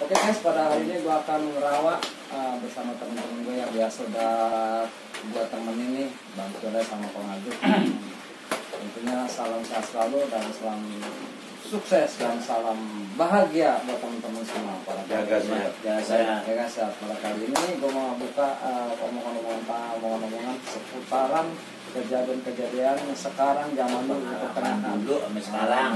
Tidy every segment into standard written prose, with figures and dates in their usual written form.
Oke guys, pada hari ini gue akan ngerawak bersama teman-teman gue yang biasa udah gue temenin nih, Bang Sule sama Kong Agus. Tentunya salam sehat selalu dan salam sukses dan salam bahagia buat teman-teman semua. Pada Jaga sehat. Jaga sehat. Pada kali ini gue mau buka omongan-omongan seputaran kejadian-kejadian sekarang zaman dulu dulu sampai sekarang.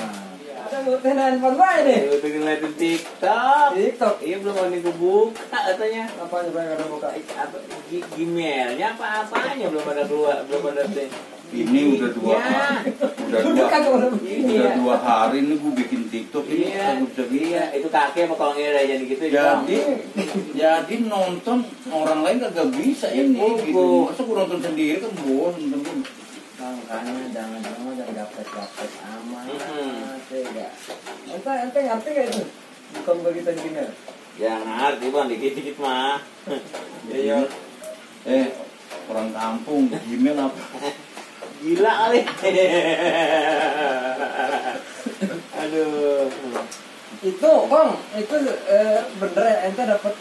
Ada ngikutin handphone gue ini. Ngikutin ngeliatin TikTok. Iya belum ada kebuka katanya. Apa aja yang ada buka? Gmailnya apa-apanya belum ada keluar, belum ada deh. Ini udah dua hari nih gue bikin TikTok ini. Iya, itu kakek sama kalau ngira jadi gitu. Jadi nonton orang lain kagak bisa ini gitu. Masa gue nonton sendiri kan bosan. Makanya jangan gapet amat. Tidak. Ente ngerti gak itu? Bukan begitu gini. Ya ngerti bang, dikit-dikit mah. Iya. Orang kampung Gmail apa? Gila kali. Aduh. Itu bang, itu bener ya, ente dapat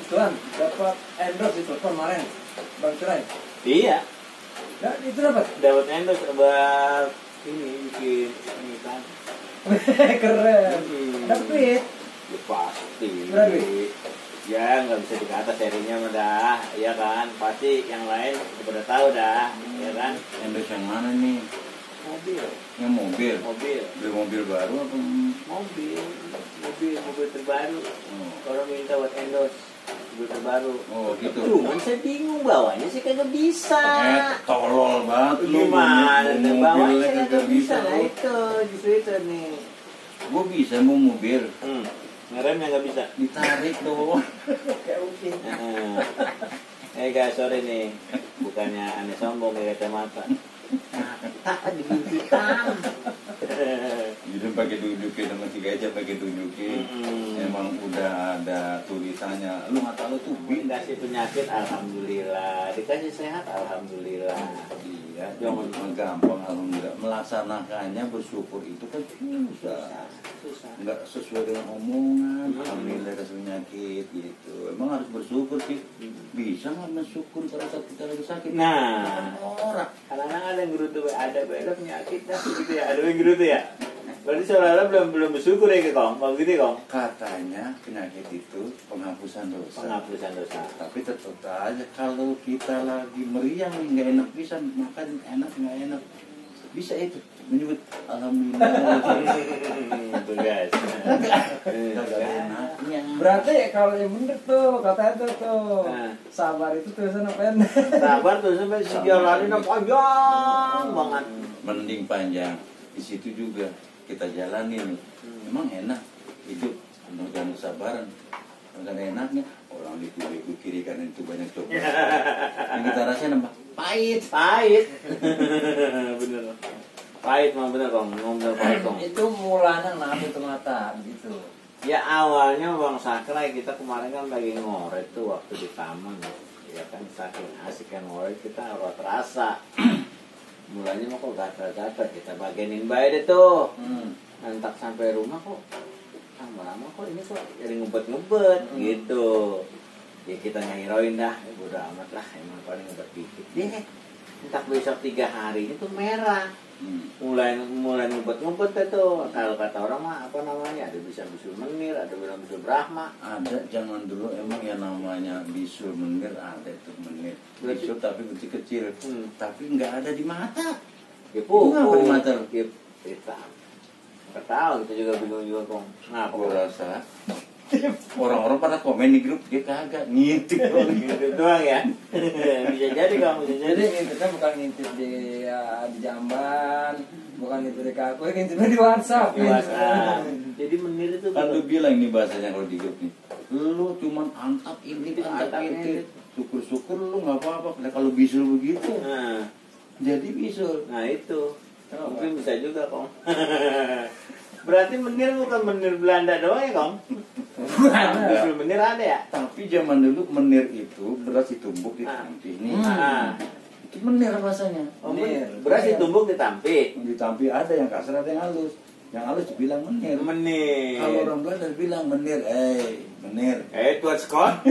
endorse itu kemarin, Bang Cerai. Iya. Nah, itu dapat endorse buat ini bikin ini kan. Keren. Dapat duit. Ya pasti. Berapa? Ya nggak bisa dikata serinya mah dah, ya kan. Pasti yang lain udah tahu dah, ya kan. Endorse yang mana nih? Mobil. Yang mobil. Beli mobil baru apa? Mobil terbaru. Orang minta buat endorse mobil terbaru. Oh gitu. Cuman saya bingung bawanya sih kagak bisa. Tolol banget lu. Gimana? Bawanya Mobilnya kagak bisa. Nah lu. itu justru itu nih. Gue bisa mau mobil. Ngeremnya nggak bisa. Ditarik doang. Kayak mungkin. Guys, sorry nih. Bukannya aneh sombong ya kacamata. Tak dibilang. Jadi pakai tunjukin sama si Gajah pakai tunjukin. Emang udah ada tulisannya. Lu nggak tahu tuh dikasih penyakit, alhamdulillah. Dikasih sehat, alhamdulillah. Iya, jangan gampang alhamdulillah. Melaksanakannya bersyukur itu kan susah. Nggak sesuai dengan omongan. Alhamdulillah kasih penyakit gitu. Emang harus bersyukur sih. Bisa nggak mensyukur pada saat kita lagi sakit? Nah, orang. kadang-kadang ada yang gerutu, ada penyakit dah gitu ya. Ada yang gerutu ya. Berarti seolah-olah belum bersyukur ya Kong. Kalau gitu Kong. Katanya penyakit itu penghapusan dosa. Tapi tetap aja kalau kita lagi meriang nih nggak enak bisa makan nggak enak bisa itu menyebut alhamdulillah. Itu guys. Gak enaknya. Berarti kalau yang bener tuh kata itu tuh sabar itu tulisan apa ya? Sabar tuh sampai sejalannya panjang banget. Mending panjang. Di situ juga kita jalanin. Emang enak hidup penuh dengan kesabaran. Bukan enaknya orang di kiri kanan itu banyak coba. Yang kita rasain apa? Pahit. Bener. Pahit mah bener Kong. Ngomong pahit Kong. Itu mulanya kenapa itu mata gitu. Ya awalnya Bang Sakra kita kemarin kan lagi ngorek tuh waktu di taman. Ya kan saking asik kan ngorek kita awal terasa. Mulanya mah kok gatal-gatal kita bagianin baik deh tuh. Nantak sampai rumah kok lama-lama kok ini kok jadi ngebet gitu. Ya kita ngairoin dah, bodo amat lah, emang paling ngebet dikit deh. Entak besok 3 hari itu merah. Mulai ngebet tuh. Kalau kata orang mah apa namanya? Ada bisa bisul menir, ada bilang bisul brahma. Ada zaman dulu emang yang namanya bisul menir ada itu menir. Bisul tapi kecil-kecil. Tapi nggak ada di mata. Kenapa di mata? Kita nggak tahu, kita juga bingung juga Kong. Nah, Gue rasa orang-orang pada komen di grup dia kagak ngintip doang ya. Bisa jadi kamu bisa Jadi jadi. ngintipnya bukan ngintip di Jamban, bukan ngintip di Kaku, ngintipnya di WhatsApp. Jadi menir itu kan lu bilang nih bahasanya kalau di grup nih. Lu cuman antap ini, antap itu. Syukur-syukur lu nggak apa-apa. Nah, kalau bisul begitu, jadi bisul. Nah itu mungkin bisa juga Kong. Berarti menir bukan menir Belanda doang ya Kong? Bisul menir ada ya? Tapi zaman dulu menir itu beras ditumbuk ditampih nih. Itu menir rasanya. Beras ditumbuk ditampih. Ditampi ada yang kasar ada yang halus. Yang halus dibilang menir. Menir. Kalau orang Belanda bilang menir, menir. Tuan Scott.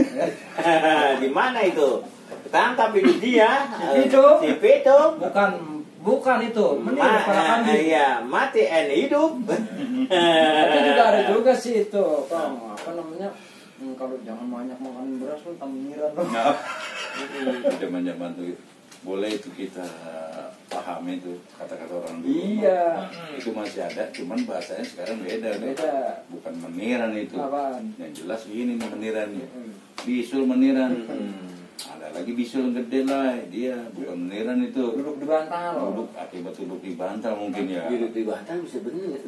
Di mana itu? Tangkap itu dia. Hidup. Si Pito. Bukan itu, menir para kambing. Iya, mati and hidup. Tapi juga ada juga sih itu, apa namanya? Kalau jangan banyak makan beras kan tamiran. Zaman-zaman tuh boleh itu kita pahami itu kata-kata orang dulu. Iya. Itu masih ada, cuman bahasanya sekarang beda. Beda. Bukan meniran itu. Apaan? Yang jelas ini nih menirannya. Bisul meniran. Ada lagi bisul yang gede lah, dia bukan meniran itu. Duduk di bantal. Akibat duduk di bantal mungkin ya. Duduk di bantal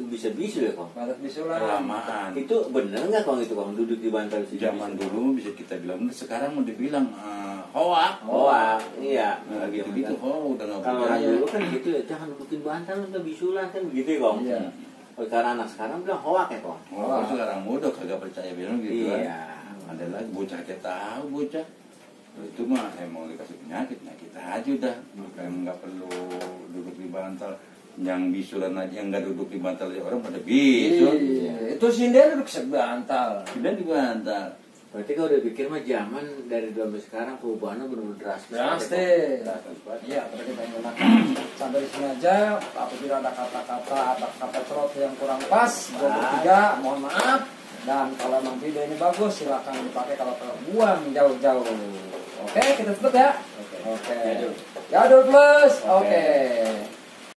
bisa bisul ya kong. Batas bisulan. Kelamaan. Itu bener nggak kong itu kong duduk di bantal sih? Zaman dulu bisa kita bilang, sekarang mau dibilang hoak. Hoak, iya. Nah, gitu-gitu hoak udah nggak Kalau orang percaya. dulu kan gitu ya, jangan dudukin bantal atau bisulan kan begitu ya kong. Iya. Karena anak sekarang bilang hoak ya kong. Oh, sekarang muda kagak percaya bilang gitu kan. Iya. Ada lagi bocah kita tahu bocah. Itu mah emang dikasih penyakit, kita aja udah. Bukan nggak perlu duduk di bantal. Yang bisulan aja yang nggak duduk di bantal aja orang pada bisul. Iya. Itu sindir duduk di bantal. Tidak di bantal. Berarti kalau udah pikir mah zaman dari dulu sampai sekarang perubahannya benar-benar drastis. Drastis. Drastis banget. Iya, terus kita gunakan sampai di sini aja. Apabila ada kata-kata atau kata cerot yang kurang pas, gua bertiga mohon maaf. Dan kalau emang video ini bagus, silakan dipakai. Kalau buang jauh-jauh. Oke, kita tutup ya. Oke. Jadul plus. Oke.